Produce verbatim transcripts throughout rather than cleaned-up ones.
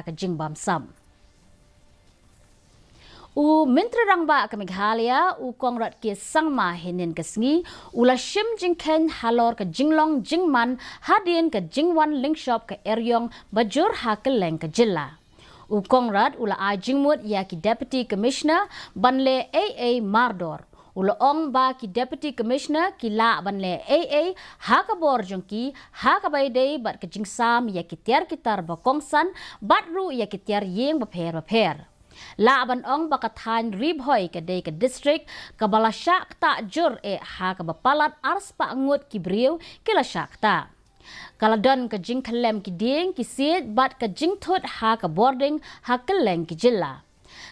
ka jingbam sam. U Myntri Rangbah ka Meghalaya, u Conrad K Sangma, hynnin ka sngi u la shim jingkheiñ halor ka jinglong jingman hadien ka jingwan lyngshop ka eriong ba jur ha kylleng ka jylla. U Conrad u la ai jingmut ïa ki Deputy Commissioner ban leh ei ei mardor. U la ong ba ki Deputy Commissioner ki lah ban leh ei ei ha ka bor jong ki ha kaba ïadei bad ka jingsam ïa ki tiar ki tar ba kongsan bad ruh ïa ki tiar ïing bapher bapher. Lah ban ong ba ka thaiñ Ri Bhoi ka dei ka district kaba la shah ktah jur eh ha kaba palat arspah ngut ki briew ki la shah ktah. Ka la don ka jingkhyllem ki dieng ki siej bad ka jingthut ha ka bording ha kylleng ki jylla.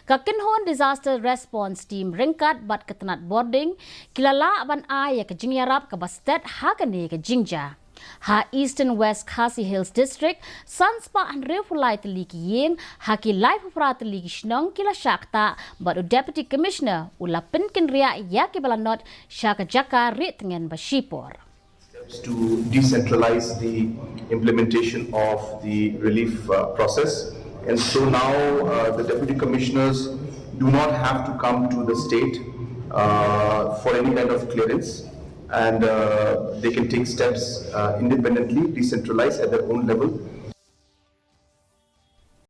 Ka Kynhun Disaster Response Team ryngkat bad ka tnat bording ki la lah ban ai ïa ka jingïarap kaba stet ha kane ka jingjia. Ha Eastern West Khasi Hills District, san spah hynriew phew lai tylli ki ïing ha ki lai phew phra tylli ki shnong ki la shah ktah bad u Deputy Commissioner u la pynkynriah ïa kiba la not sha ka jaka rieh tngen ba shipor. To decentralize the implementation of the relief uh, process. And so now uh, the deputy commissioners do not have to come to the state uh, for any kind of clearance, and uh, they can take steps uh, independently, decentralized at their own level.